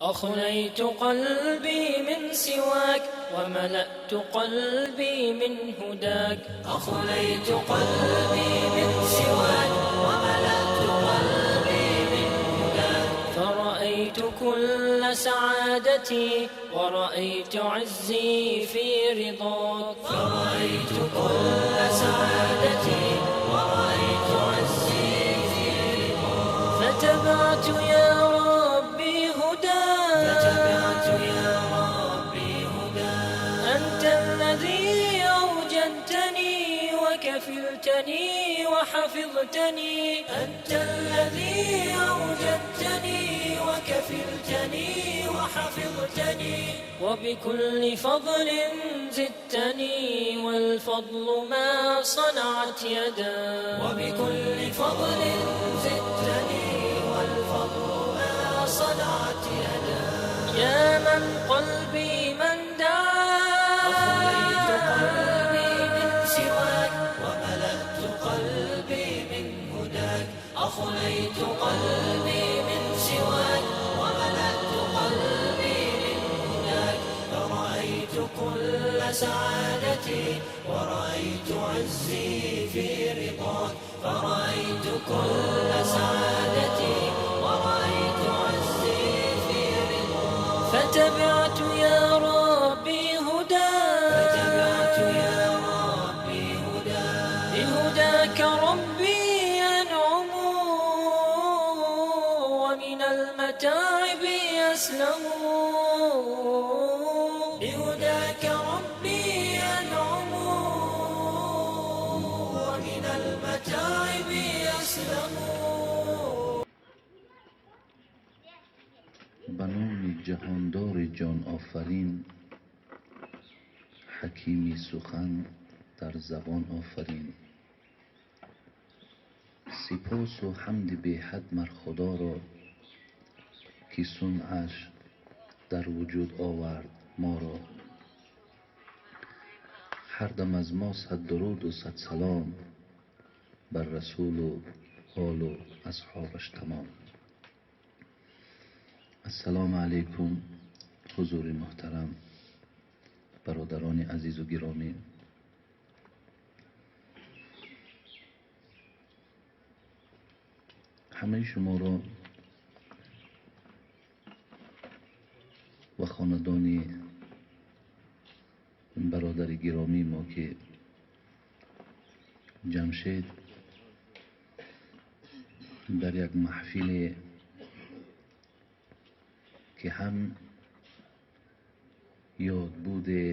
أخليت قلبي من سواك وملأت قلبي من هداك. أخليت قلبي من سواك وملأت قلبي من هداك. فرأيت كل سعادتي ورأيت عزي في رضاك. فرأيت كل سعادتي ورأيت عزي في رضاك. فتبعت يا ربي هداك. فتبعت يا ربي هداك. أنت الذي أوجدتني وكفلتني وحفظتني. أنت الذي أوجدتني وكفلتني وحفظتني. وبكل فضل زدتني والفضل ما صنعت يداك. وبكل فضل زدتني والفضل ما صنعت يداك. يا من قلبي من دعاك. أخليت قلبي من سواك وملأت قلبي من هداك. أخليت قلبي من سواك وملأت قلبي من هداك. فرأيت كل سعادتي ورأيت عزي في رضاك. فرأيت كل سعادتي ورأيت عزي في رضاك. فتبعت يا ربي هداك. فتبعت يا ربي هداك. بهداك ربي أنعم ومن المتاعب أسلم. بهداك ربي أنعم ومن المتاعب أسلم. Ба номи ҷаҳондори ҷонофарин, ҳакими сухан дар забон офарин. Сипосу ҳамди беҳад мар Худоро, ки сунъаш дар вуҷуд овард моро. Ҳар дам аз мо сад дуруду сад салом бар расулу олу асҳобаш тамом. Ассалому алайкум, ҳузури муҳтарам, бародарони азизу гиромӣ. Ҳамаи шуморо ва хонадони бародари гиромии мо, ки Ҷамшед, дар як маҳфиле, ки ҳам ёдбуде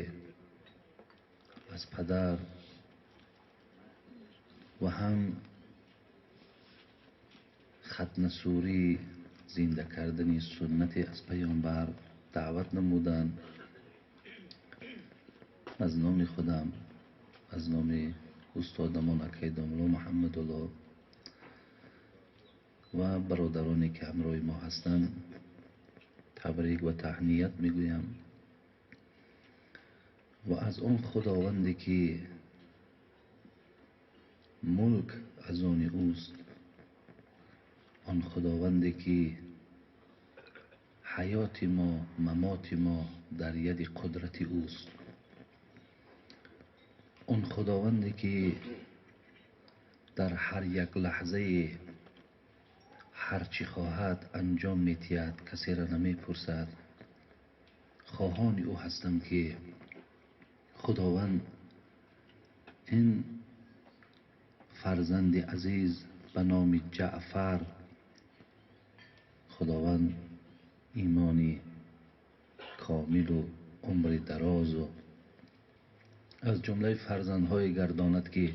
аз падар ва ҳам хатнасурӣ зинда кардани суннате аз паёмбар даъват намуданд, аз номи худам, аз номи устодамон акай домулло Муҳаммадулло ва бародароне, ки ҳамроҳи мо ҳастанд, табрик ва таҳният мегӯям ва аз он худованде, ки мулк аз они ӯст, он худованде, ки ҳаёти мо, мамоти мо дар яди қудрати ӯст, он худованде, ки дар ҳар як лаҳзае ҳар чӣ хоҳад анҷом метиҳад, касеро намепурсад, хоҳони ӯ ҳастам, ки худованд ин фарзанди азиз ба номи Ҷаъфар, худованд имони комилу умри дарозу аз ҷумлаи фарзандҳое гардонад, ки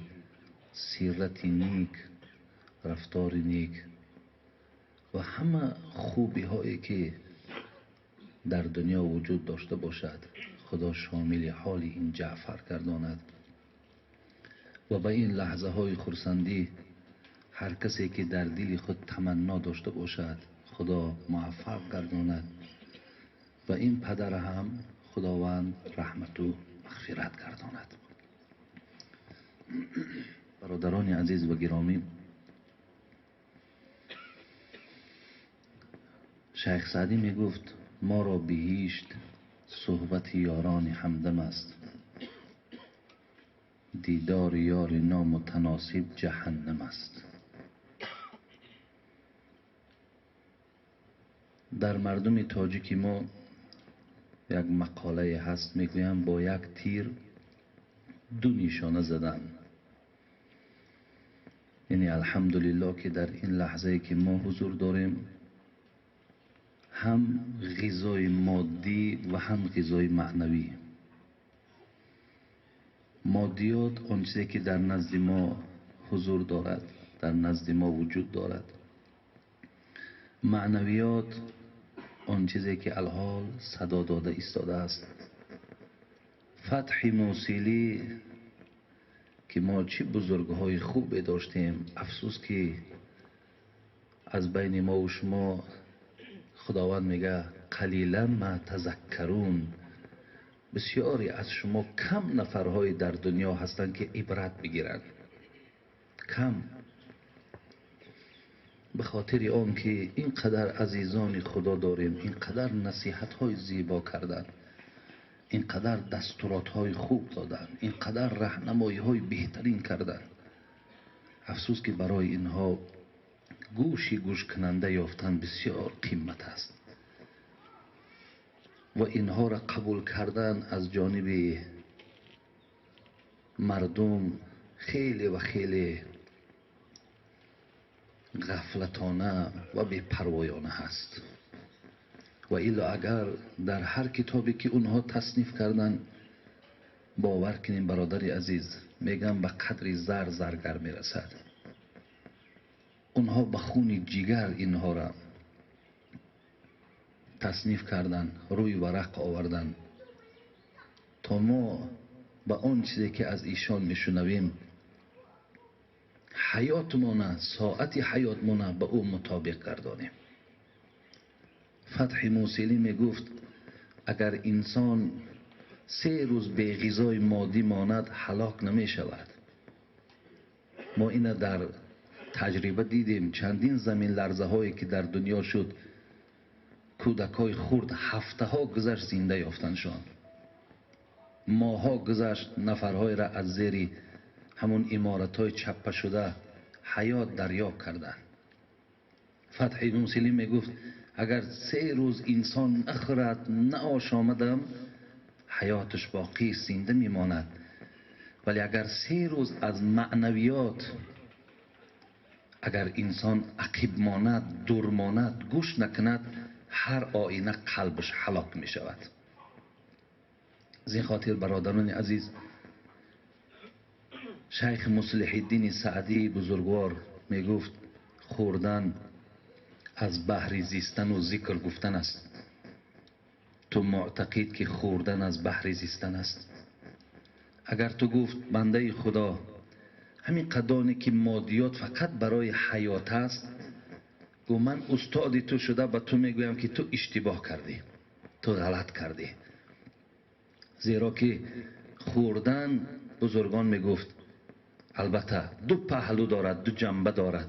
сирати ник, рафтори ник ва ҳама хубиҳое, ки дар дунё вуҷуд дошта бошад, худо шомили ҳоли ин Ҷаъфар гардонад. Ва ба ин лаҳзаҳои хурсандӣ ҳар касе, ки дар дили худ таманно дошта бошад, худо муваффақ гардонад ва ин падара ҳам худованд раҳмату мағфират гардонад. Бародарони азиз ва гиромӣ, Шайх Саъдӣ мегуфт: моро биҳишт суҳбати ёрони ҳамдам аст, дидори ёри номутаносиб ҷаҳаннам аст. Дар мардуми тоҷики мо як мақолае ҳаст, мегӯям бо як тир ду нишона задан. Яъне алҳамдулиллоҳ ки дар ин лаҳзае ки мо ҳузур дорем ҳам ғизои моддӣ ва ҳам ғизои маънавӣ. Моддиёт он чизе ки дар назди мо ҳузур дорад, дар назди мо вуҷуд дорад. Маънавиёт он чизе ки алҳол садо дода истодааст. Фатҳи Мусилӣ ки мо чӣ бузургҳои хубе доштем, афсӯс ки аз байни мо ва шумо Худованд мегӯяд қалилан ма тазаккарун, бисёре аз шумо кам нафарҳое дар дунё ҳастанд ки ибрат бигиранд. Кам. Ба хотири он ки ин қадар азизони Худо дорем, ин қадар насиҳатҳои зебо карданд, ин қадар дастуротҳои хуб доданд, ин қадар раҳнамоиҳои беҳтарин карданд. Афсӯс ки барои инҳо гӯши гӯшкунанда ёфтан бисёр қимат аст ва инҳоро қабул кардан аз ҷониби мардум хеле ва хеле ғафлатона ва бепарвоёна ҳаст. Ва илло агар дар ҳар китобе ки онҳо тасниф карданд, бовар кунем бародари азиз, мегӯям ба қадри зар заргар мерасад. Онҳо ба хуни ҷигар инҳоро тасниф карданд, рӯи варақ оварданд то мо ба он чизе ки аз ишон мешунавем ҳаётмона, соати ҳаётмона ба ӯ мутобиқ гардонем. Фатҳи Мусилӣ мегуфт агар инсон 3 рӯз беғизои моддӣ монад ҳалок намешавад. Мо ина дар таҷриба дидем, чандин заминларзаҳое ки дар дунё шуд, кӯдакҳои хурд ҳафтаҳо гузашт зинда ёфтаншон, моҳҳо гузашт нафарҳоеро аз зери ҳамон иморатҳои чаппашуда ҳаёт дарёб карданд. Фатҳи Мусилӣ мегуфт агар 3 рӯз инсон нахӯрад, наошомадам, ҳаёташ боқӣ зинда мемонад. Вале агар 3 рӯз аз маънавиёт агар инсон ақиб монад, дур монад, гӯш накунад, ҳар оина қалбаш ҳалок мешавад. Аз ин хотир бародарони азиз, шайх Муслиҳиддини Саъдии бузургвор мегуфт хӯрдан аз баҳри зистану зикр гуфтан аст. Ту муътақид ки хӯрдан аз баҳри зистан аст. Агар ту гуфт бандаи Худо ҳамин қадоне ки моддиёт фақат барои ҳаёт аст, гӯ ман устоди ту шуда ба ту мегӯям ки ту иштибоҳ кардӣ, ту ғалат кардӣ. Зеро ки хӯрдан, бузургон мегуфт, албатта ду паҳлӯ дорад, ду ҷанба дорад.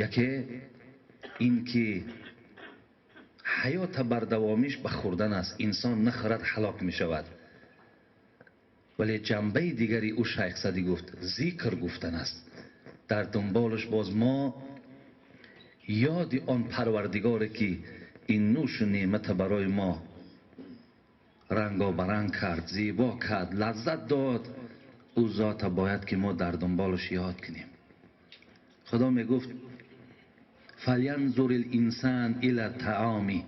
Яке ин ки ҳаёта бардавомиш ба хӯрдан аст, инсон нахӯрад ҳалок мешавад. Вале ҷанбаи дигари ӯ шайх Саъдӣ гуфт зикр гуфтан аст. Дар дунболаш боз мо ёди он парвардигоре ки ин нӯшу неъмата барои мо рангобаранг кард, зебо кард, лаззат дод, ӯ зота бояд ки мо дар дунболаш ёд кунем. Худо мегуфт фалянзур л-инсан ила таоми.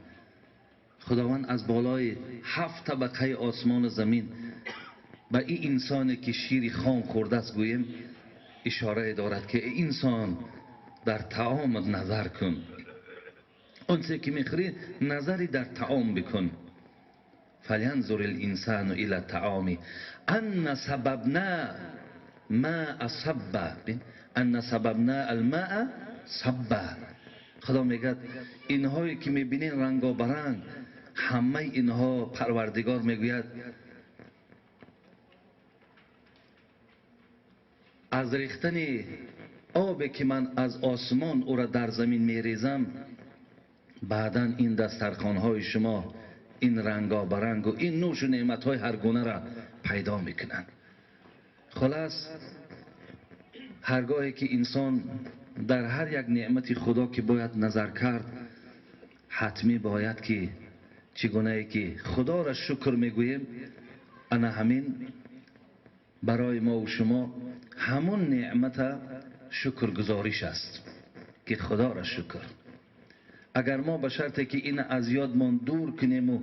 Худованд аз болои 7 табақаи осмону замин ба ин инсоне ки шири хом хӯрдааст гӯем ишорае дорад ки эй инсон дар таомат назар кун, он чизе ки мехӯрӣ назаре дар таом бикун. فلینظر الانسان الی طعامه انا صببنا ماء صبا، انا صببنا الماء صبا. خدا میگه اینهایی که میبینین رنگابرنگ، همه اینها پروردگار میگوید از ریختن آبی که من از آسمان او را در زمین میریزم Баъдан ин дастархонҳои шумо ин рангобаранг ва ин нӯшу неъматҳои ҳаргунаро пайдо мекунанд. Хулас, ҳаргоҳе ки инсон дар ҳар як неъмати Худо ки бояд назар кард, ҳатмӣ бояд ки чӣ гунае ки Худоро шукр мегӯем, ана ҳамин барои мо ва шумо ҳамун неъмата шукргузориш аст ки Худоро шукр. Агар мо ба шарте ки ин аз ёдмон дур кунему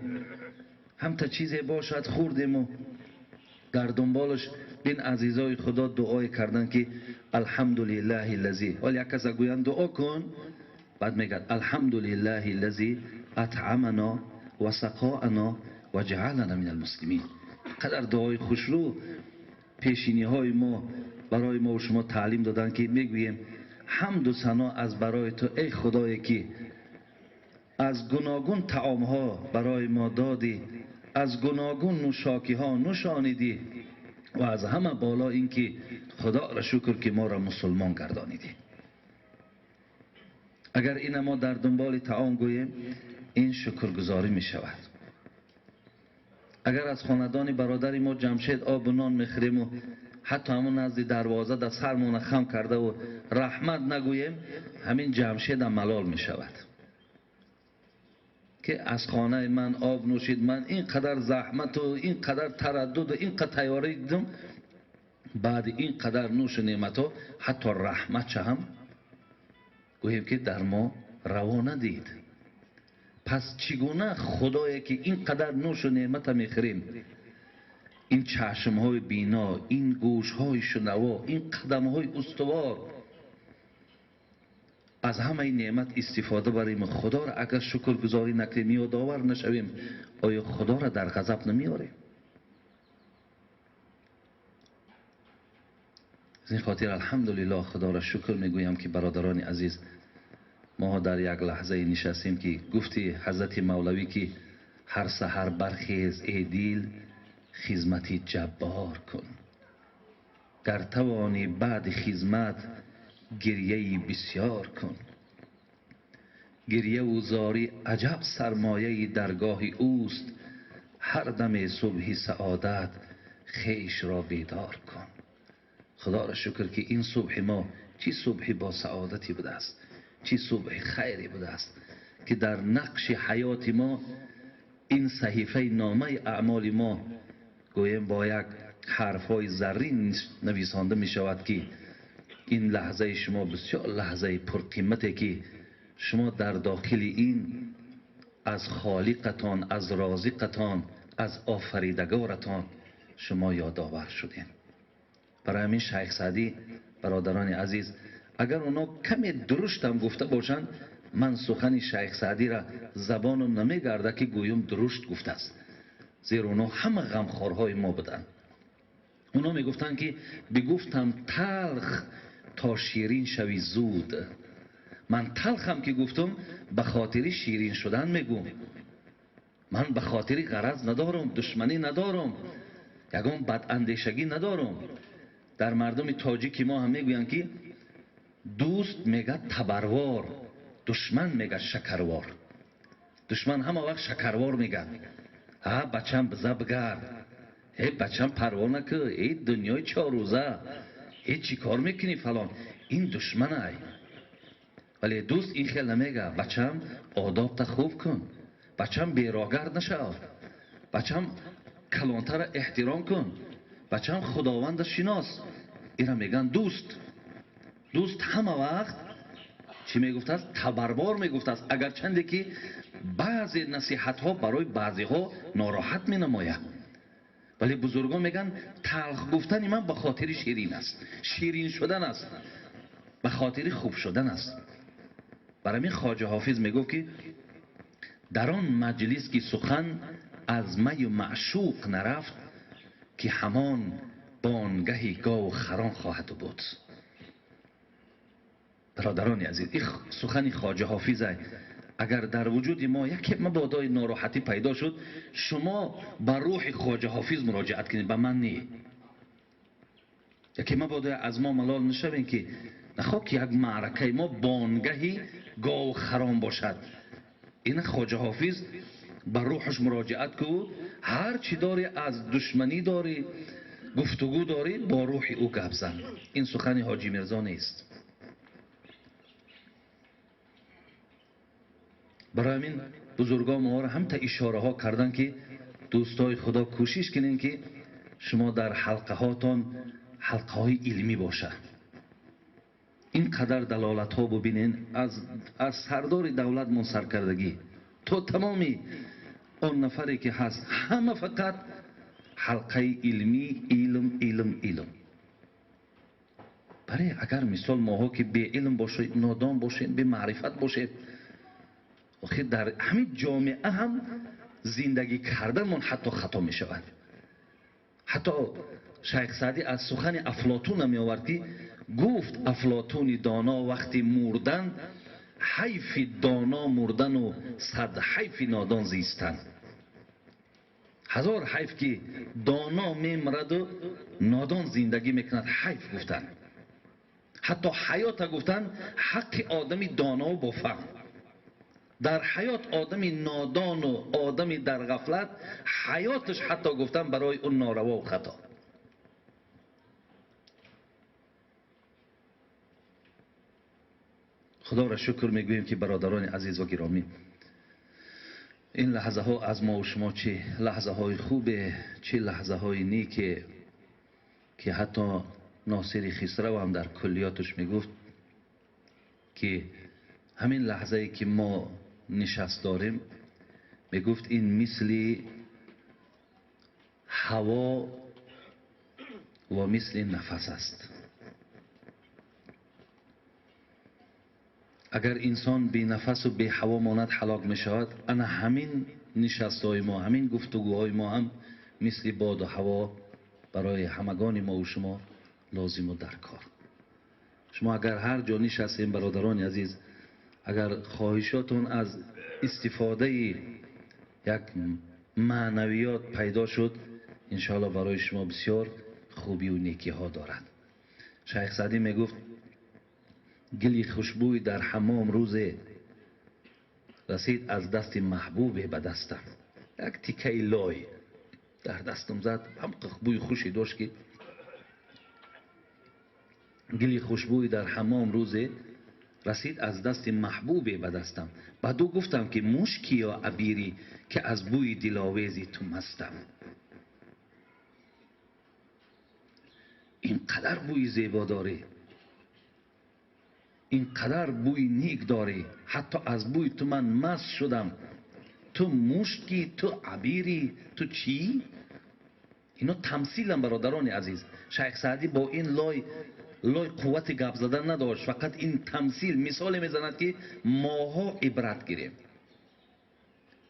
ҳамта чизе бошад хӯрдему дар дунболаш ин азизои Худо дуое кардан ки алҳамдулиллаҳи лази, ҳол як каса гӯянд дуо кун, баъд мегӯяд алҳамдулиллаҳи лази атъамана ва сақоана ва ҷаалана минал муслимин. Қадар дуои хушрӯ пешиниҳои мо барои мо ва шумо таълим доданд ки мегӯем ҳамду сано аз барои ту эй Худое ки аз гуногун таомҳо барои мо додӣ, аз гуногун нӯшокиҳо нӯшонидӣ ва аз ҳама боло ин ки Худоро шукр ки моро мусулмон гардонидӣ. Агар ина мо дар дунболи таом гӯем, ин шукргузорӣ мешавад. Агар аз хонадони бародари мо Ҷамшед обу нон мехӯрему ҳатто ҳамон назди дарвоза дар сармона хам кардаву раҳмат нагӯем, ҳамин Ҷамшедам малол мешавад ки аз хонаи ман об нӯшид, ман ин қадар заҳмату ин қадар тараддуду ин қадар тайёрӣ дидам, баъди ин қадар нӯшу неъматҳо ҳатто раҳматча ҳам гӯем ки дар мо раво надид. Пас чӣ гуна Худое ки ин қадар нӯшу неъмата мехӯрем, ин чашмҳои бино, ин гӯшҳои шунаво, ин қадамҳои устувор, аз ҳамаи неъмат истифода барем, Худоро агар шукргузорӣ накунем, ёдовар нашавем, оё Худоро дар ғазаб намеорем? Аз ин хотир алҳамдулиллоҳ Худоро шукр мегӯям ки бародарони азиз, мо дар як лаҳзае нишастем ки гуфти ҳазрати Мавлавӣ ки ҳар саҳар бархез эй дил, хизмати ҷаббор кун, гар тавонӣ баъди хизмат гирьяи бисёр кун. Гирьяву зорӣ аҷаб сармояи даргоҳи ӯст, ҳар даме субҳи саодат хешро бедор кун. Худоро шукр ки ин субҳи мо чӣ субҳи бо саодате будааст, чӣ субҳи хайре будааст ки дар нақши ҳаёти мо ин саҳифаи номаи аъмоли мо гӯем бо як ҳарфҳои заррин нависонда мешавад ки ин лаҳзаи шумо бисёр лаҳзаи пурқимате ки шумо дар дохили ин аз холиқатон, аз розиқатон, аз офаридагоратон шумо ёдовар шудем. Барои ҳамин Шайх Саъдӣ, бародарони азиз, агар оно каме дуруштам гуфта бошанд, ман сухани Шайх Саъдиро забонам намегарда ки гӯюм дурушт гуфтааст, зеро оно ҳама ғамхорҳои мо буданд. Оно мегуфтанд ки бигуфтам талх то ширин шави зуд. Ман талхам ки гуфтам ба хотири ширин шудан мегӯм, ман ба хотири ғараз надорам, душманӣ надорам, ягон бадандешагӣ надорам. Дар мардуми тоҷики мо ҳам мегӯянд ки дӯст мегӯяд табарвор, душман мегӯяд шакарвор. Душман ҳама вақт шакарвор мегӯяд. Ҳа бачам биза бигард, э бачам парво накӯ, э дунёи чоррӯза, э чӣ кор мекунӣ фалон. Ин душманай. Вале дӯст ин хел намегӯяд. Бачам одобта хуб кун, бачам берогард нашав, бачам калонтара эҳтиром кун, бачам Худованда шинос. Ира мегӯянд дӯст. Дӯст ҳама вақт чӣ мегуфтааст? Табарбор мегуфтааст, агарчанде ки баъзе насиҳатҳо барои баъзеҳо нороҳат менамояд. Вале бузургон мегӯянд талх гуфтани ман ба хотири ширин аст, ширин шудан аст, ба хотири хуб шудан аст. Барои ҳамин Хоҷа Ҳофиз мегуфт ки дар он маҷлис ки сухан аз маю маъшуқ нарафт, ки ҳамон бонгаҳи гову харон хоҳад буд. Бародарони азиз, ин сухани Хоҷа Ҳофиз агар дар вуҷуди мо яке мабодои нороҳатӣ пайдо шуд, шумо ба рӯҳи Хоҷа Ҳофиз муроҷиат кунед, ба ман не. Яке мабодои аз мо малол нашавем ки нахоҳ ки як маъракаи мо бонгаҳи гову харон бошад. Ин Хоҷа Ҳофиз ба рӯҳаш муроҷиат ку, ҳар чӣ дорӣ аз душманӣ дорӣ, гуфтугӯ дорӣ, бо рӯҳи ӯ гап зан. Ин сухани Ҳоҷӣ Мирзо нест. Барои ҳамин бузургон моро ҳамта ишораҳо карданд ки дӯстои Худо кӯшиш кунем ки шумо дар ҳалқаҳотон ҳалқаҳои илмӣ бошад. Ин қадар далолатҳо бубинен, аз сардори давлатмон саркардагӣ то тамоми он нафаре ки ҳаст, ҳама фақат ҳалқаи илмӣ, илм, илм, илм. Баре агар мисол моҳо ки беилм бошем, нодон бошем, бемаърифат бошем, охир дар ҳамин ҷомеа ҳам зиндагӣ карданмон ҳатто хато мешавад. Ҳатто Шайх Саъдӣ аз сухани Афлотун меовард ки гуфт Афлотуни доно вақти мурдан, ҳайфи доно мурдану сад ҳайфи нодон зистан. Ҳазор ҳайф ки доно мемираду нодон зиндагӣ мекунад, ҳайф гуфтан. Ҳатто ҳаёта гуфтан ҳаққи одами донову бофаҳм. Дар ҳаёт одами нодону одами дар ғафлат ҳаёташ ҳатто гуфтан барои ӯ норавову хато. Худоро шукр мегӯем ки бародарони азиз ва гиромӣ, ин лаҳзаҳо аз мо ва шумо чӣ лаҳзаҳои хубе, чӣ лаҳзаҳои неке ки ҳатто Носири Хисрав ҳам дар куллиёташ мегуфт ки ҳамин лаҳзае ки мо нишаст дорем, мегуфт ин мисли ҳаво ва мисли нафас аст. Агар инсон бенафасу беҳаво монад, ҳалок мешавад. Ана ҳамин нишастҳои мо, ҳамин гуфтугӯҳои мо ҳам мисли боду ҳаво барои ҳамагони мо ва шумо лозиму даркор. Шумо агар ҳар ҷо нишастем, бародарони азиз, агар хоҳишотон аз истифодаи як маънавиёт пайдо шуд, иншоаллоҳ барои шумо бисёр хубию некиҳо дорад. Шайх Саъдӣ мегуфт гили хушбӯй дар ҳаммом рӯзе расид аз дасти маҳбубе ба дастам. Як тикаи лой дар дастам зад, ҳам бӯи хуше дошт ки гили хушбӯй дар ҳаммом рӯзе расид аз дасти маҳбубе ба дастам. Баъд ӯ гуфтам ки мушки ё абири ки аз бӯи диловези ту мастам. Ин қадар бӯи зебо дорӣ, ин қадар бӯи ник дорӣ, ҳатто аз бӯи ту ман маст шудам. Ту мушки, ту абири, ту чӣ? Ино тамсилам, бародарони азиз. Шайх Саъдӣ бо ин лой қуввати гап задан надошт, фақат ин тамсил мисоле мезанад ки моҳо ибрат гирем.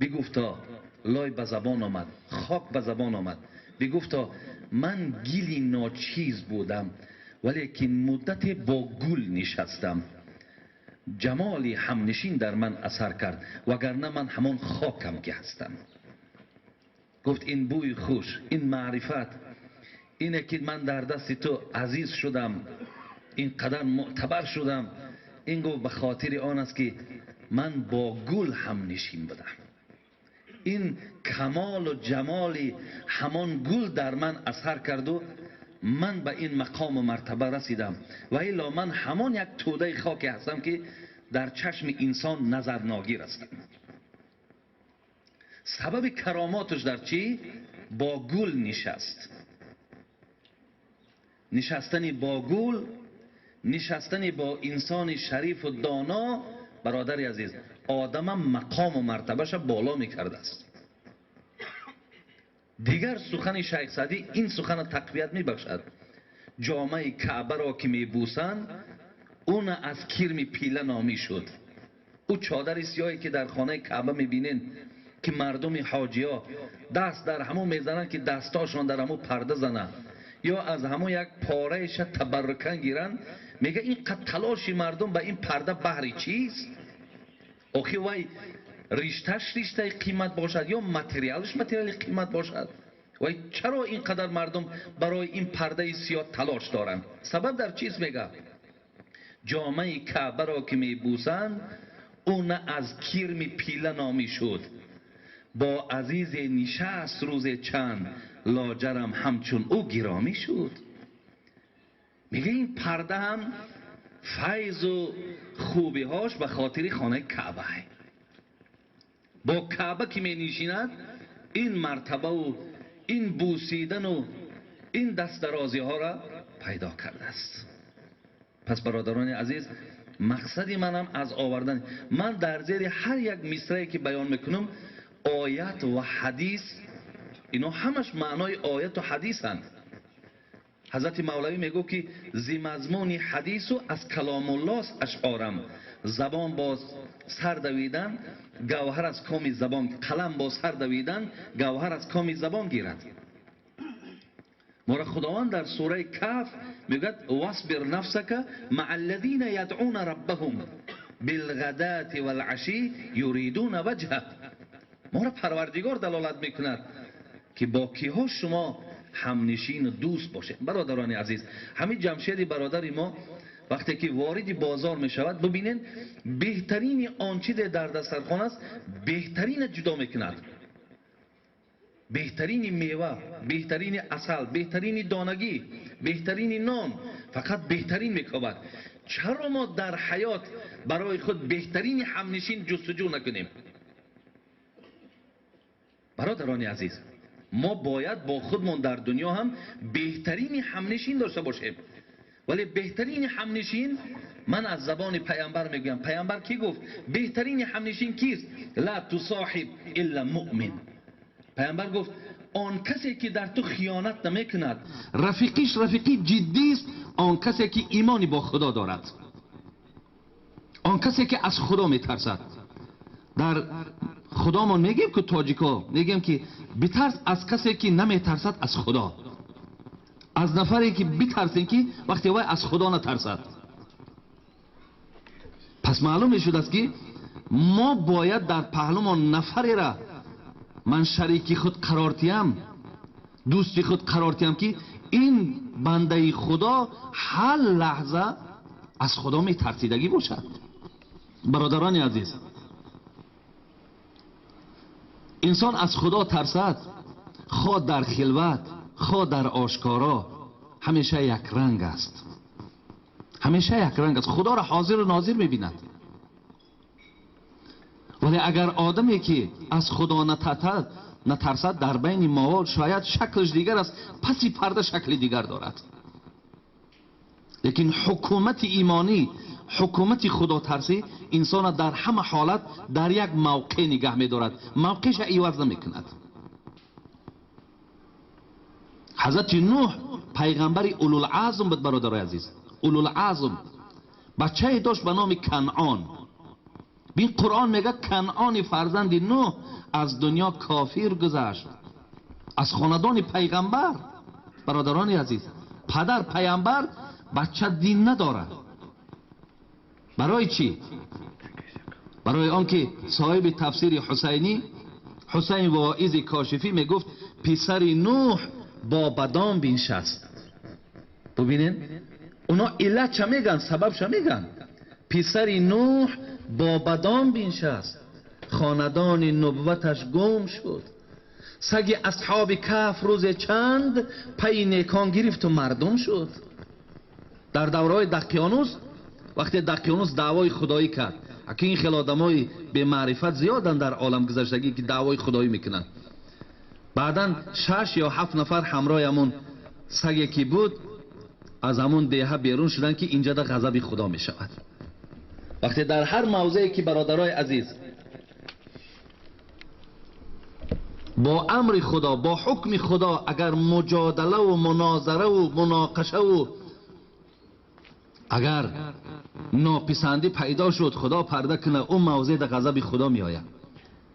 Бигуфто лой ба забон омад, хок ба забон омад. Бигуфто ман гили ночиз будам, валекин муддате бо гул нишастам. Ҷамоли ҳамнишин дар ман асар кард, вагарна ман ҳамон хокам ки ҳастам. Гуфт ин бӯи хуш, ин маърифат, ине ки ман дар дасти ту азиз шудам, ин қадар мӯътабар шудам, ин гуфт ба хотири он аст ки ман бо гул ҳамнишин будам. Ин камолу ҷамоли ҳамон гул дар ман асар карду ман ба ин мақому мартаба расидам, ва илло ман ҳамон як тӯдаи хоке ҳастам ки дар чашми инсон назарногир ҳастам. Сабаби каромоташ дар чӣ? Бо гул нишаст. Нишастани бо гул, нишастани бо инсони шарифу доно, бародари азиз, одамам мақому мартабаша боло мекардааст. Дигар сухани Шайх Саъдӣ ин сухана тақвият мебахшад. Ҷомаи Каъбаро ки мебӯсанд, ӯ на аз кирми пила номӣ шуд. Ӯ чодари сиёҳе ки дар хонаи Каъба мебинед ки мардуми ҳоҷиҳо даст дар ҳамон мезананд ки дастошон дар ҳамон парда зананд, ё аз ҳамон як пораеша табаррукан гиранд, мега ин қад талоши мардум ба ин парда баҳри чист? Охи вай ришташ риштаи қимат бошад ё материалаш материали қимат бошад? Вай чаро ин қадар мардум барои ин пардаи сиёҳ талош доранд? Сабаб дар чист? Мега ҷомаи Каъбаро ки мебӯсанд, ӯ на аз кирми пила номӣ шуд. Бо азизе нишаст рӯзе чанд, лоҷарам ҳамчун ӯ гиромӣ шуд. Мегӯяд ин парда ҳам файзу хубиҳош ба хотири хонаи Каъба. Бо Каъба ки менишинад, ин мартабаву ин бусидану ин дастдарозиҳоро пайдо кардааст. Пас бародарони азиз, мақсади манам аз овардан, ман дар зери ҳар як мисрае ки баён мекунам, оят ва ҳадис, ино ҳамаш маънои ояту ҳадисанд. Ҳазрати Мавлавӣ мегӯ ки зи мазмуни ҳадису аз каломуллост ашъорам, забон бо сар давидан гавҳар аз коми забон, қалам бо сар давидан гавҳар аз коми забон гирад. Мора Худованд дар сураи Каҳф мегӯяд: васбир нафсака маа аллазина ядъуна раббаҳум билғадати валъаши юридуна ваҷҳа. Мора Парвардигор далолат мекунад ки бо киҳо шумо ҳамнишину дӯст бошед. Бародарони азиз, ҳамин Ҷамшеди бародари мо вақте ки вориди бозор мешавад, бибинед, беҳтарини он чизе дар дастархон аст, беҳтарина ҷудо мекунад. Беҳтарини мева, беҳтарини асал, беҳтарини донагӣ, беҳтарини нон, фақат беҳтарин мекобад. Чаро мо дар ҳаёт барои худ беҳтарини ҳамнишин ҷустуҷӯ накунем? Бародарони азиз, мо бояд бо худмон дар дунё ҳам беҳтарини ҳамнишин дошта бошем. Вале беҳтарини ҳамнишин, ман аз забони паямбар мегӯям. Паямбар кӣ гуфт? Беҳтарини ҳамнишин кист? Ла тусоҳиб илла муъмин. Паямбар гуфт: он касе ки дар ту хиёнат намекунад, рафиқиш рафиқи ҷиддист, он касе ки имони бо Худо дорад, он касе ки аз Худо метарсад. Дар худомон мегӯем ки тоҷико мегӯем ки битарс аз касе ки наметарсад аз Худо, аз нафаре ки битарсем ки вақте вай аз Худо натарсад. Пас маълум мешудааст ки мо бояд дар паҳлумон нафарера ман шарики худ қарор диҳам, дӯсти худ қарор диҳам ки ин бандаи Худо ҳар лаҳза аз Худо метарсидагӣ бошад. Бародарони азиз, инсон аз Худо тарсад, хо дар хилват, хо дар ошкоро, ҳамеша якранг аст. Ҳамеша якранг аст. Худоро ҳозиру нозир мебинад. Вале агар одаме ки аз Худо натарсад, дар байни мо шояд шаклаш дигар аст, паси парда шакли дигар дорад. Лекин ҳукумати имонӣ, ҳукумати худотарсӣ инсонро дар ҳама ҳолат дар як мавқеъ нигаҳ медорад, мавқеъша иваз намекунад. Ҳазрати Нӯҳ пайғамбари улулазм буд, бародарои азиз, улулазм. Бачае дошт ба номи Канъон. Бин, Қуръон мегӯяд Канъони фарзанди Нӯҳ аз дунё кофир гузашт, аз хонадони пайғамбар. Бародарони азиз, падар пайғамбар, бача дин надорад. Барои чӣ? Барои он ки соҳиби тафсири Ҳусайнӣ, Ҳусайн Воизи Кошифӣ мегуфт: писари Нӯҳ бо бадон биншаст. Бубинед, اونا علت چه میگن، سبب چه میگن؟ پسر نوح با بدان بنشست، خاندان نبوتش گم شد. سگ اصحاب کهف روز چند پی نیکان گرفت و مردم شد. در دورهای دقیانوس، وقتی دقیانوس دعوای خدایی کرد، که این خیلی آدمای به معرفت زیادن در عالم گذشتگی که دعوای خدایی میکنن. بعدا 6 یا 7 نفر همراه همون سگی که بود از همون دیه بیرون شدن که اینجا در غضب خدا میشود. وقتی در هر موضعی که برادرای عزیز با امر خدا، با حکم خدا اگر مجادله و مناظره و مناقشه و اگر ناپسندی پیدا شد، خدا پرده کنه، اون موضع در غضب خدا می آید.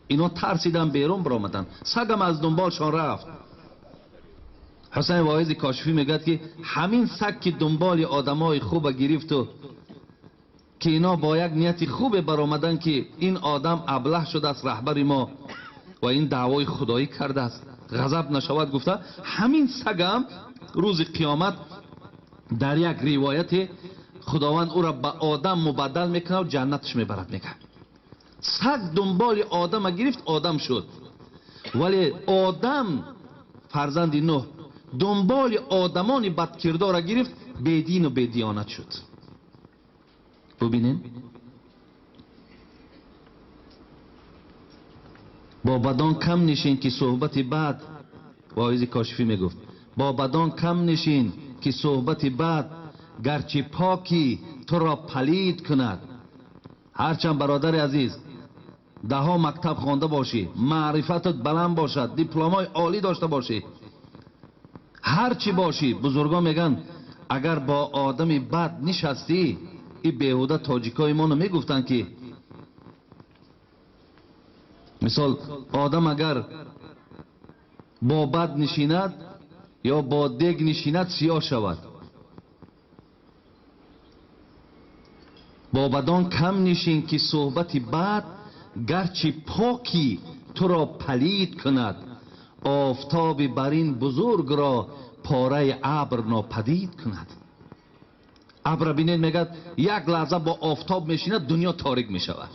اینا ترسیدن بیرون برآمدن، سگم از دنبالشان رفت. حسین واعظ کاشفی میگه که همین سگ که دنبال آدمای خوب گرفت و که اینا با یک نیت خوب برآمدن که این آدم ابله شده است رهبر ما و این دعوای خدایی کرده است، غضب نشود گفته، همین سگم روز قیامت در یک روایت خداوند او را به آدم مبدل میکنه و جنتش میبرد. میگه Саг дунболи одама гирифт, одам шуд. Вале одам фарзанди Нӯҳ дунболи одамони бадкирдора гирифт, бедину бедиёнат шуд. Бубинем, бо бадон кам нишин ки суҳбати бад, воизи Кошифӣ мегуфт, бо бадон кам нишин ки суҳбати бад гарчи покӣ туро палид кунад. Ҳарчанд бародари азиз даҳо мактаб хонда бошӣ, маърифатат баланд бошад, дипломҳои олӣ дошта бошӣ, ҳарчи бошӣ, бузургон мегӯянд агар бо одами бад нишастӣ, и беҳуда тоҷикои моно мегуфтанд ки мисол одам агар бо бад нишинад ё бо дег нишинад сиёҳ шавад. Бо бадон кам нишин ки суҳбати бад гарчи покӣ туро палид кунад, офтоби бар ин бузургро пораи абр нопадид кунад. Абра бинед, мегӯяд як лаҳза бо офтоб мешинад, дунё торик мешавад.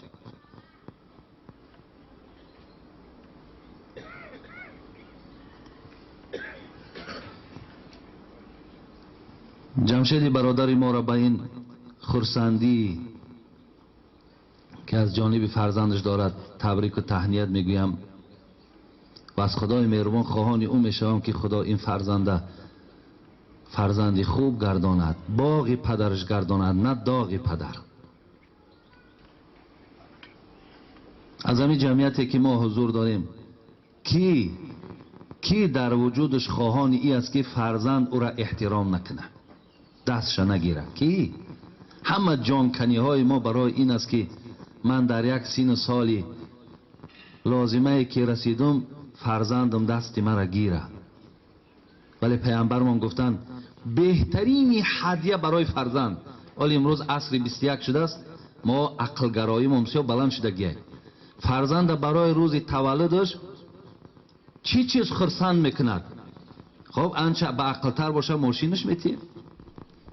Ҷамшеди бародари моро ба ин хурсандӣ ки аз ҷониби фарзандаш дорад табрику таҳният мегӯям ва аз Худои меҳрубон хоҳони ӯ мешавам ки Худо ин фарзанда фарзанди хуб гардонад, боғи падараш гардонад, на доғи падар. Аз ҳамин ҷамъияте ки мо ҳузур дорем, ки дар вуҷудаш хоҳони ин аст ки фарзанд ӯра эҳтиром накунад, дастша нагирад? Ки ҳама ҷонканиҳои мо барои ин аст ки ман дар як сину соли лозимае ки расидум, фарзандам дасти мара гирад. Вале паямбармон гуфтанд беҳтарини ҳадя барои фарзанд. Ҳоло имрӯз асри 21 шудааст, мо ақлгароимон бисёр баланд шудагиай. Фарзанда барои рӯзи таваллудаш чӣ чиз хурсанд мекунад? Хоб, анча ба ақлтар боша мошинаш метиҳем,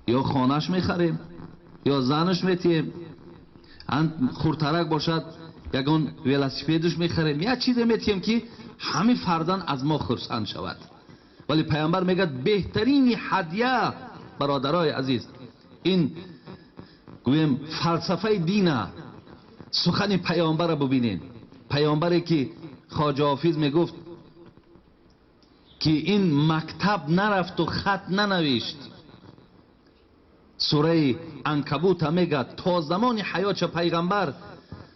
ё хонаш мехарем, ё занаш метиҳем, хурдтарак бошад ягон велосипедаш мехарем, як чизе метиҳем ки ҳамин фарзанд аз мо хурсанд шавад. Вале паямбар мегӯяд беҳтарини ҳадя, бародарои азиз, ин гӯем фалсафаи дина, сухани паямбарро бубинем. Паямбаре ки Хоҷа Ҳофиз мегуфт ки ин мактаб нарафту хат нанавишт, сураи Анкабута мегӯяд то замони ҳаётша пайғамбар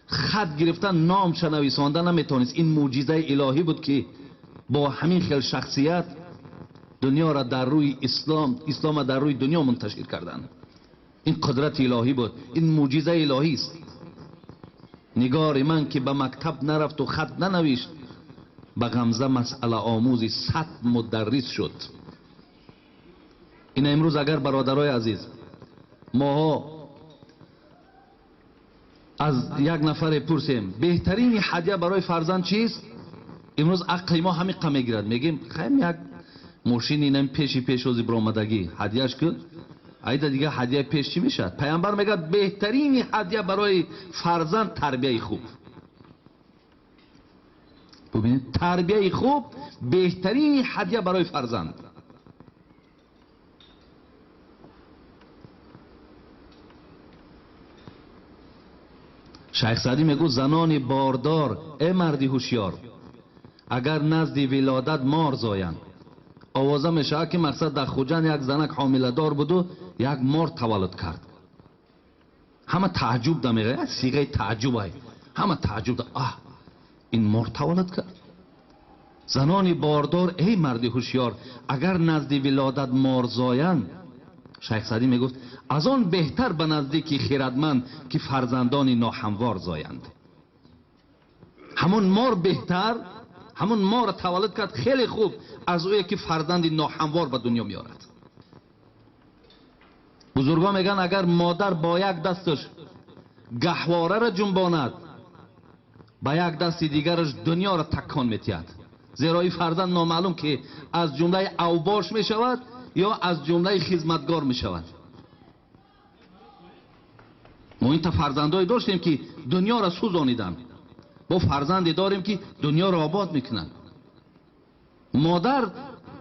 хат гирифтан, номша нависонда наметавонист. Ин мӯъҷизаи илоҳӣ буд ки бо ҳамин хел шахсият дунёро дар рӯи ислом, исломро дар рӯи дунё мунташир карданд. Ин қудрати илоҳӣ буд, ин мӯъҷизаи илоҳист. Нигори ман ки ба мактаб нарафту хат нанавишт, ба ғамза масъалаомӯзи 100 мударрис шуд. Ина имрӯз агар бародарои азиз моҳо аз як нафаре пурсем беҳтарини ҳадя барои фарзанд чист, имрӯз ақли мо ҳамиқа мегирад, мегӯем хайм як мошини инам пеши пешози биромадагӣ ҳадяш кун, айда дига ҳадяи пеш чӣ мешавад? Паямбар мегӯяд беҳтарини ҳадя барои фарзанд тарбияи хуб. Бубинед, тарбияи хуб беҳтарини ҳадя барои фарзанд. Шайх Саъдӣ мегӯ занони бордор, э марди ҳушёр, агар назди вилодат мор зоянд. Овоза мешавад ки мақсад дар Хуҷанд як занак ҳомиладор буду як мор таваллуд кард. Ҳама тааҷҷуб да мегӯяд, сиғаи тааҷҷуб ай. Ҳама тааҷҷуб да, аҳ, ин мор таваллуд кард. Занони бордор, эй марди ҳушёр, агар назди вилодат мор зоянд, Шайх Саъдӣ мегуфт аз он беҳтар ба наздики хирадманд ки фарзандони ноҳамвор зоянд. Ҳамон мор беҳтар, ҳамон морро таваллуд кард хеле хуб аз ӯе ки фарзанди ноҳамвор ба дунё меорад. Бузургон мегӯянд агар модар бо як дасташ гаҳвораро ҷунбонад, ба як дасти дигараш дунёро такон метиҳад. Зеро ин фарзанд номаълум ки аз ҷумлаи авбош мешавад ё аз ҷумлаи хизматгор мешавад. Мо инта фарзандое доштем ки дунёро сӯзониданд. Бо фарзанде дорем ки дунёро обод мекунад. Модар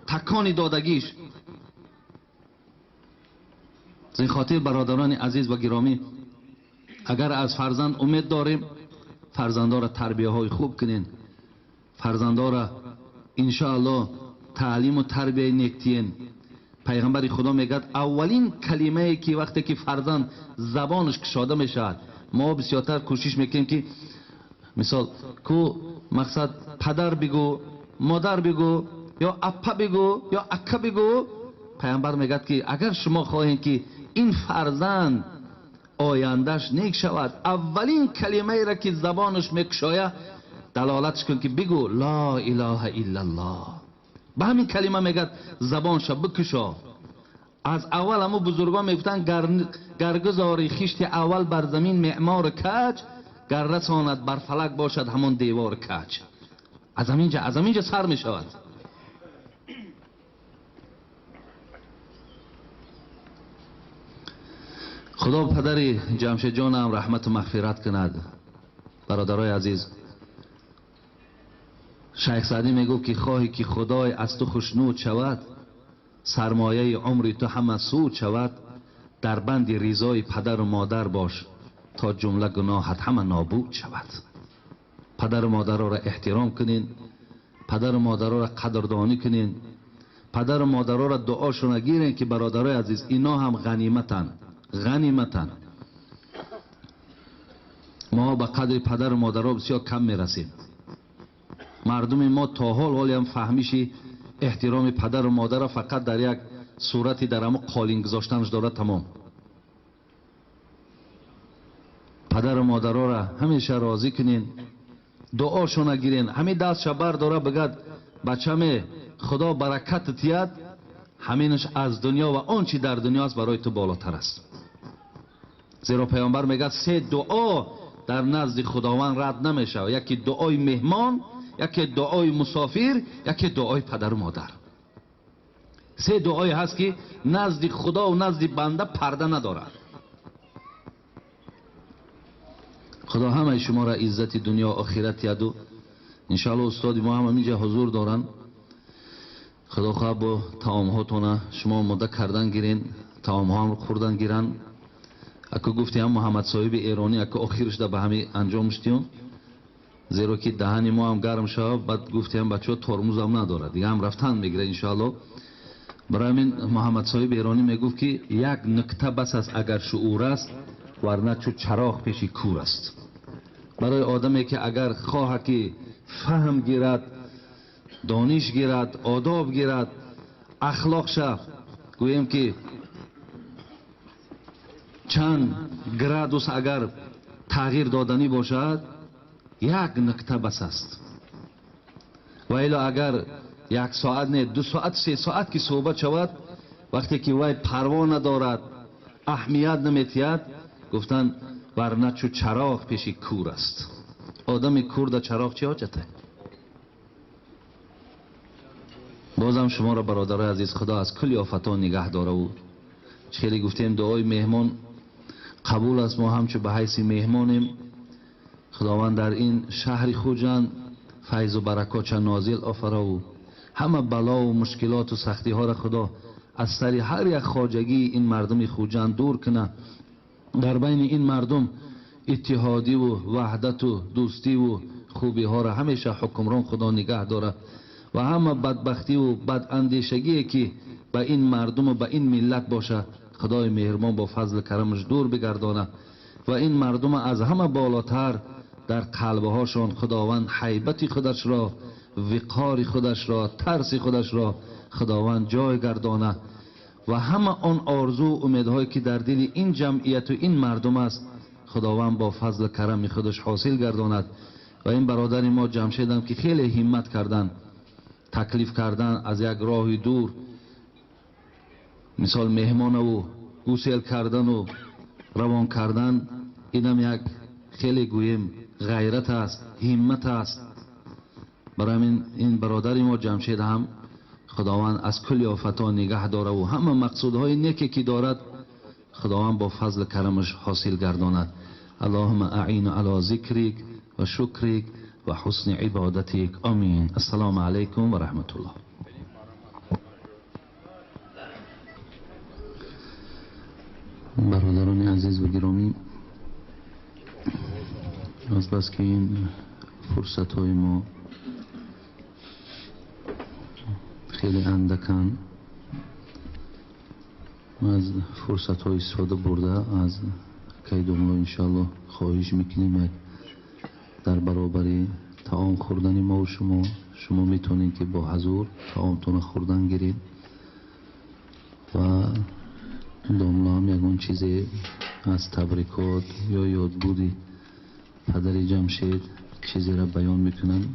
такони додагиш. Аз ин хотир бародарони азиз ва гиромӣ, агар аз фарзанд умед дорем, фарзандоро тарбияҳои хуб кунен, фарзандоро иншоаллоҳ таълиму тарбияи нек тиен. Пайғамбари Худо мегӯяд аввалин калимае ки вақте ки фарзанд забонаш кушода мешавад, мо бисёртар кӯшиш мекунем ки мисол ку мақсад падар бигӯ, модар бигӯ, ё аппа бигӯ, ё акка бигӯ. Пайғамбар мегӯяд ки агар шумо хоҳед ки ин фарзанд ояндаш нек шавад, аввалин калимаеро ки забонаш мекушояд далолатш кун ки бигӯ ла илаҳа иллаллоҳ. Ба ҳамин калима мегӯяд забонша бикушо. Аз аввал ҳамун бузургон мегуфтанд гаргузори хишти аввал бар замин меъмори каҷ, гар расонад бар фалак бошад ҳамон девори каҷ. Аз ҳаминҷа сар мешавад. Худо падари Ҷамшедҷонам раҳмату мағфират кунад. Бародарои азиз, Шайх Саъдӣ мегуфт ки хоҳӣ ки Худой аз ту хушнуд шавад, сармояи умри ту ҳама суд шавад, дар банди ризои падару модар бош, то ҷумла гуноҳат ҳама нобуд шавад. Падару модароро эҳтиром кунен, падару модароро қадрдонӣ кунен, падару модароро дуошона гирен ки бародарои азиз, ино ҳам ғаниматанд, ғаниматанд. Мо ба қадри падару модаро бисёр кам мерасем. Мардуми мо то ҳол ҳолиам фаҳмиши эҳтироми падару модарро фақат дар як сурати дар ҳамон қолин гузоштанаш дорад, тамом. Падару модароро ҳамеша розӣ кунен, дуошона гирен. Ҳамин дастша бардора бигӯяд бачаме Худо баракат тиҳад, ҳаминаш аз дунё ва он чи дар дунё аст барои ту болотар аст. Зеро Пайғамбар мегӯяд се дуо дар назди Худованд рад намешавад: яке дуои меҳмон, яке дуои мусофир, яке дуои падару модар. Се дуое ҳаст ки назди Худо ва назди банда парда надорад. Худо ҳамаи шуморо иззати дунё охират диҳаду иншоаллоҳ устоди мо ҳам ҳаминҷа ҳузур доранд. Худо хоҳад бо таомҳотона шумо омода кардан гирен, таомҳоам хӯрдан гиранд. Аку гуфтиам Муҳаммад соҳиби эронӣ аку охирашда ба ҳами анҷом шудиём, зеро ки даҳани мо ҳам гарм шавад. Баъд гуфтиам бачаҳо тормузам надорад, дига ҳам рафтан мегирад иншоаллоҳ. Барои ҳамин Муҳаммад соҳиби эронӣ мегуфт ки як нукта бас аст агар шуур аст, варна чу чароғ пеши кур аст. Барои одаме ки агар хоҳад ки фаҳм гирад, дониш гирад, одоб гирад, ахлоқша гӯем ки чанд градус агар тағйир доданӣ бошад, як нукта бас аст. Ва ило агар як соат не, 2 соат, 3 соат ки суҳбат шавад, вақте ки вай парво надорад, аҳамият наметиҳад, гуфтанд варна чу чароғ пеши кур аст. Одами кур да чароғ чӣ ҳоҷате? Бозам шуморо бародарои азиз Худо аз кулли офатҳо нигаҳ дораву. Хеле гуфтем дуои меҳмон қабул аст, мо ҳамчун ба ҳайси меҳмонем. Худованд дар ин шаҳри Хуҷанд файзу баракотша нозил офараву. Ҳама балову мушкилоту сахтиҳоро Худо аз сари ҳар як хоҷагии ин мардуми Хуҷанд дур кунад. Дар байни ин мардум иттиҳодиву ваҳдату дӯстиву хубиҳоро ҳамеша ҳукмрон Худо нигаҳ дорад ва ҳама бадбахтиву бадандешагие ки ба ин мардуму ба ин миллат бошад, Худои меҳрубон бо фазлу карамаш дур бигардонад ва ин мардума аз ҳама болотар дар қалбҳошон Худованд ҳайбати худашро, виқори худашро, тарси худашро Худованд ҷой гардонад ва ҳама он орзу умедҳое ки дар дили ин ҷамъияту ин мардум аст, Худованд бо фазлу карами худаш ҳосил гардонад. Ва ин бародари мо Ҷамшедам ки хеле ҳиммат кардан, таклиф кардан аз як роҳи дур, мисол меҳмонаву гусел кардану равон кардан, инам як хеле гӯем ғайрат аст, ҳиммат аст. Барои ҳамин ин бародари мо Ҷамшед ҳам Худованд аз кулли офатҳо нигаҳ дораву ҳама мақсудҳои неке ки дорад Худованд бо фазлу карамаш ҳосил гардонад. Аллоҳумма аину ало зикрик و شکرک و حسن عبادتک. آمین. السلام علیکم و رحمت الله. برادران عزیز و گرامی، از بس که این فرصت های ما خیلی اندکن، از فرصت های استفاده برده از کیدومو انشالله خواهش میکنیم در برابر طعام خوردن ما و شما میتونید که با حضور طعامتون خوردن گیرید و داملا هم یگان چیزی از تبریکات یا یاد بودی پدر جمشید چیزی را بیان میکنن.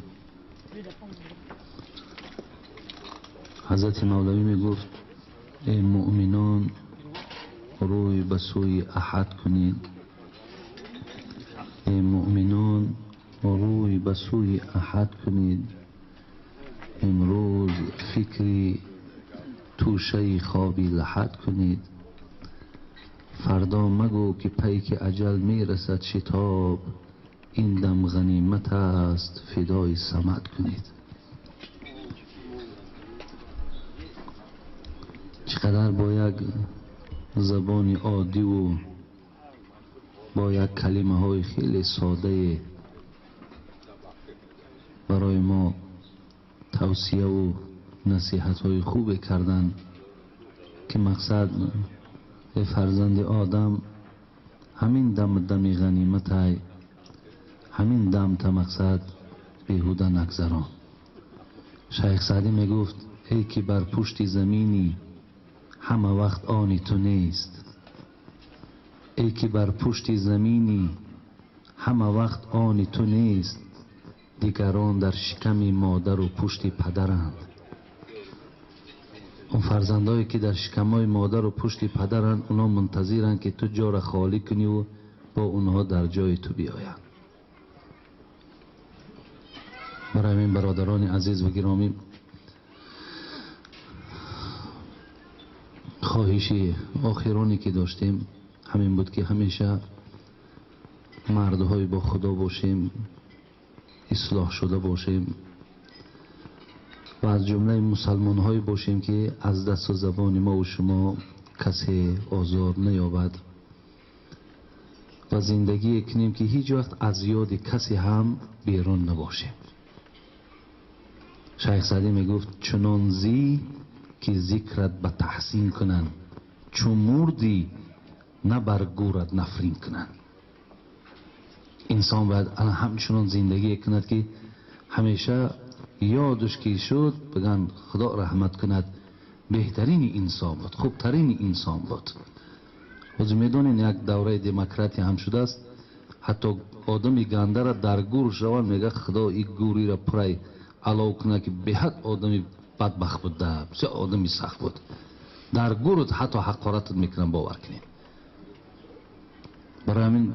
حضرت مولوی میگفت ای مؤمنان روی به سوی احد کنید، ای مؤمنان روی به سوی احد کنید، امروز فکری توشه خوابی لحد کنید، فردا مگو که پیک اجل میرسد شتاب، این دم غنیمت است فدای صمد کنید. چقدر با یک زبان عادی و با یک کلمه های خیلی ساده برای ما توصیه و نصیحت های خوب کردن که مقصد فرزند آدم همین دم دمی غنیمت های، همین دم تا مقصد بیهوده نگذران. شیخ سعدی میگفت ای که بر پشت زمینی همه وقت آنی تو نیست، ای که بر پشت زمینی همه وقت آنی تو نیست، دیگران در شکم مادر و پشت پدرند. اون فرزندایی که در شکمای مادر و پشت پدرند اونا منتظرند که تو جا را خالی کنی و با اونها در جای تو بیایند. برای این برادران عزیز و گرامی، خواهش آخرانی که داشتیم همین بود که همیشه مردهای با خدا باشیم، اصلاح شده باشیم و از جمله مسلمان های باشیم که از دست و زبان ما و شما کسی آزار نیابد و زندگی کنیم که هیچ وقت از یاد کسی هم بیرون نباشیم. شیخ سعدی میگفت چنان زی که ذکرت به تحسین کنند، چون مردی نه بر گورت نفرین کنند. انسان باید همچنان زندگی کند که همیشه یادش که شد بگن خدا رحمت کند، بهترین انسان بود، خوبترین انسان بود. باز میدونین یک دوره دموکراتی هم شده است، حتی آدمی گنده را در گور شوان میگه خدا این گوری را پرای علاو کنه که به حد آدمی بدبخت بود، بسیار آدمی سخت بود، در گورت حتی حقارتت میکنن، باور کنین. برای همین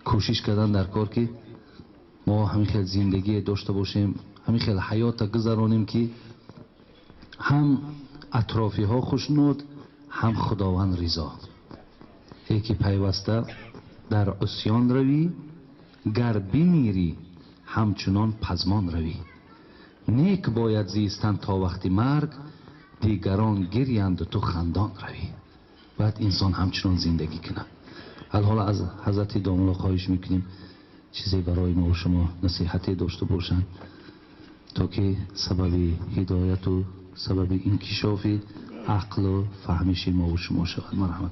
کوشش کردن در کار که ما همین خیلی زندگی داشته باشیم، همین خیلی حیات گذرانیم که هم اطرافی ها خوشنود هم خداوند رضا. یکی پیوسته در عصیان روی، گر بمیری همچنان پزمان روی. نیک باید زیستن تا وقتی مرگ، دیگران گریند و تو خندان روی. باید انسان همچنان زندگی کنه. حالا از حضرت داملا خواهش میکنیم چیزی برای ما و شما نصیحتی داشته باشند تا که سبب هدایت و سبب انکشاف عقل و فهمش ما و شما شود. مرحمت.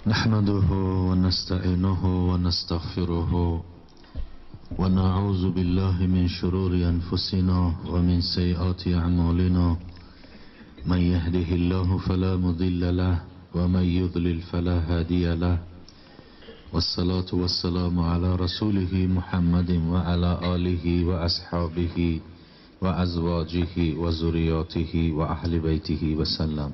نحمده ونستعينه ونستغفره ونعوذ بالله من شرور أنفسنا ومن سيئات أعمالنا، من يهده الله فلا مضل له ومن يضلل فلا هادي له، والصلاة والسلام على رسوله محمد وعلى آله وأصحابه وأزواجه وذرياته وأهل بيته وسلم.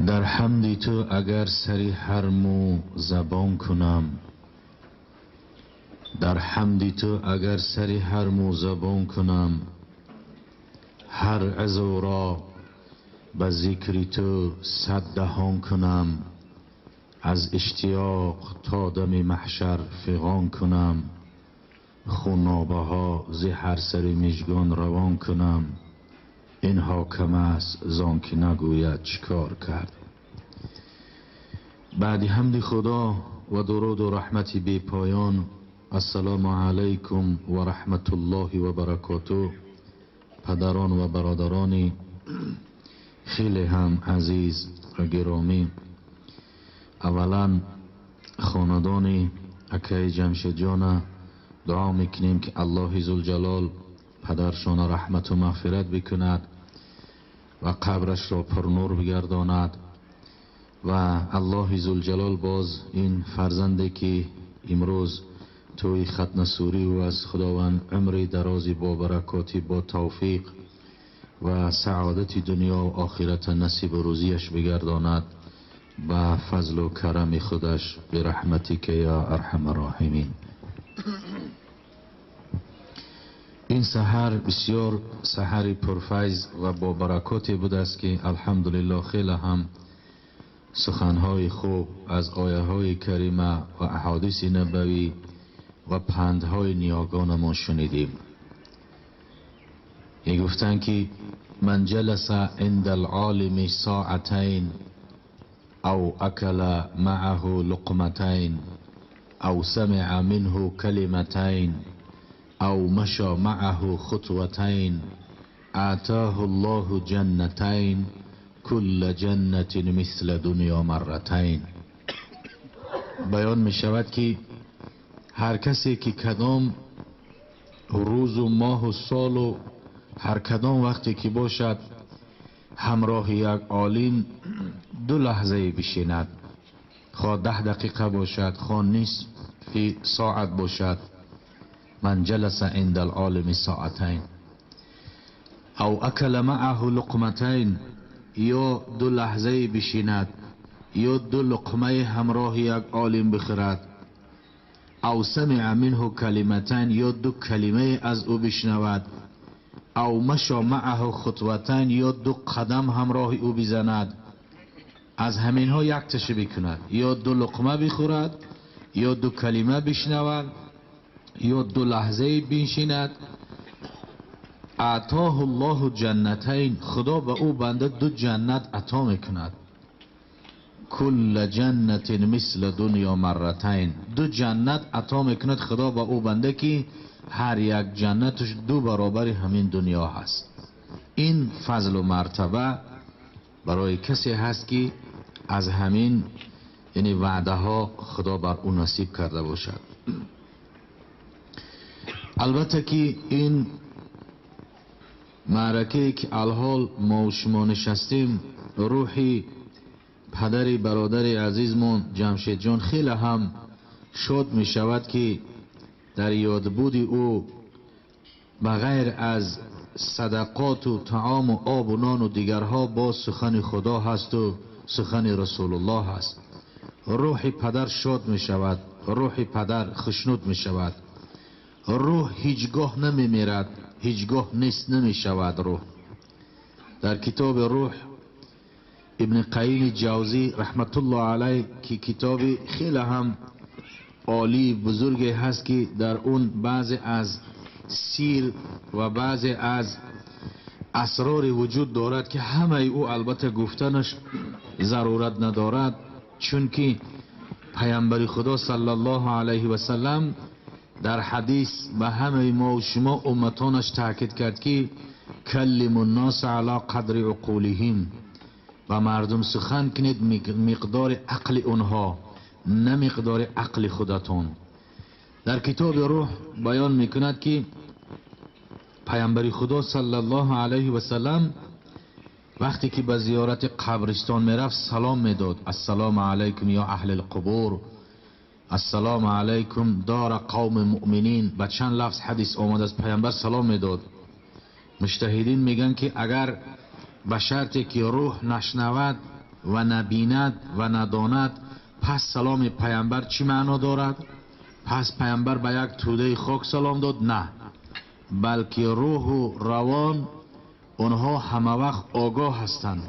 در حمد تو اگر سری هر مو زبان کنم، در حمد تو اگر سری هر مو زبان کنم، هر عضو را ба зикри ту сад даҳон кунам, аз иштиёқ то дами маҳшар фиғон кунам, хунобаҳо зи ҳар сари мижгон равон кунам, ин ҳоким аст зон ки нагӯяд чӣ кор кард. Баъди ҳамди Худо ва дуруду раҳмати бепоён, ассалому алайкум ва раҳматуллоҳи ва баракотуҳ. Падарон ва бародарони хеле ҳам азиз ва гиромӣ, аввалан хонадони акаи Ҷамшедҷона дуо мекунем ки Аллоҳи Зулҷалол падаршона раҳмату мағфират бикунад ва қабрашро пурнур бигардонад ва Аллоҳи Зулҷалол боз ин фарзанде ки имрӯз тӯи хатнасурӣ ӯ аз Худованд умри дарози бо баракотӣ, бо тавфиқ ва саодати дунё ва охирата насибу рӯзияш бигардонад ба фазлу карами худаш бираҳматика я арҳама роҳимин. Ин саҳар бисёр саҳари пурфайз ва бо баракоте будааст ки алҳамдулиллоҳ хеле ҳам суханҳои хуб аз ояҳои карима ва аҳодиси набавӣ ва пандҳои ниёгонамон шунидем. Мегуфтанд ки ман ҷаласа инда алолими соатайн ав акала маъаҳу луқматайн ав самиа минҳу калиматайн ав маша маъаҳу хутватайн атоҳу аллоҳу ҷаннатайн кулла ҷаннатин мисла дунё марратайн. Баён мешавад ки ҳар касе ки кадом рӯзу моҳу солу ҳар кадом вақте ки бошад ҳамроҳи як олим ду лаҳзае бишинад, хоҳ 10 дақиқа бошад, хоҳ нисфи соат бошад, ман ҷаласа инда алолими соатайн ав акала маъаҳу луқматайн, ё ду лаҳзае бишинад ё ду луқмаи ҳамроҳи як олим бихӯрад, ав самиа минҳу калиматайн, ё ду калимае аз ӯ бишнавад, ав маша маъаҳу хутватайн, ё ду қадам ҳамроҳи ӯ бизанад. Аз ҳаминҳо якташа бикунад, ё ду луқма бихӯрад, ё ду калима бишнавад, ё ду лаҳзае биншинад. Атоҳу ллоҳу ҷаннатайн, Худо ба ӯ банда ду ҷаннат ато мекунад. Кулла ҷаннатин мисла дунё марратайн, ду ҷаннат ато мекунад Худо ба ӯ банда ки ҳар як ҷаннаташ ду баробари ҳамин дунё ҳаст. Ин фазлу мартаба барои касе ҳаст ки аз ҳамин яъне ваъдаҳо Худо бар ӯ насиб карда бошад. Албатта ки ин маъракае ки алҳол мо шумо нишастем, рӯҳи падари бародари азизмон Ҷамшедҷон хеле ҳам шод мешавад ки дар ёдбуди ӯ ба ғайр аз садақоту таому обу нону дигарҳо боз сухани Худо ҳасту сухани Расулуллоҳ ҳаст. Рӯҳи падар шод мешавад, рӯҳи падар хушнуд мешавад. Рӯҳ ҳеҷ гоҳ намемирад, ҳеҷ гоҳ нест намешавад рӯҳ. Дар китоби рӯҳ Ибни Қайими Ҷавзӣ раҳматуллоҳ алайҳ ки китоби хеле ҳам олии бузурге ҳаст ки дар он баъзе аз сир ва баъзе аз асрори вуҷуд дорад ки ҳамаи ӯ албатта гуфтанаш зарурат надорад, чунки паямбари Худо саллаллоҳу алайҳи васаллам дар ҳадис ба ҳамаи мо ва шумо умматонаш таъкид кард ки каллиму нноса ала қадри уқулиҳим, ба мардум сухан кунед миқдори ақли онҳо, на миқдори ақли худатон. Дар китоби рӯҳ баён мекунад ки паямбари Худо саллаллоҳу алайҳи васаллам вақте ки ба зиёрати қабристон мерафт салом медод: ассалому алайкум ё аҳли лқубур, ассалому алайкум дора қавми муъминин. Ба чанд лафз ҳадис омадааст паямбар салом медод. Муҷтаҳидин мегӯянд ки агар ба шарте ки рӯҳ нашнавад ва набинад ва надонад, пас саломи паямбар чӣ маъно дорад? Пас паямбар ба як тӯдаи хок салом дод? На, балки рӯҳу равон онҳо ҳамавақт огоҳ ҳастанд.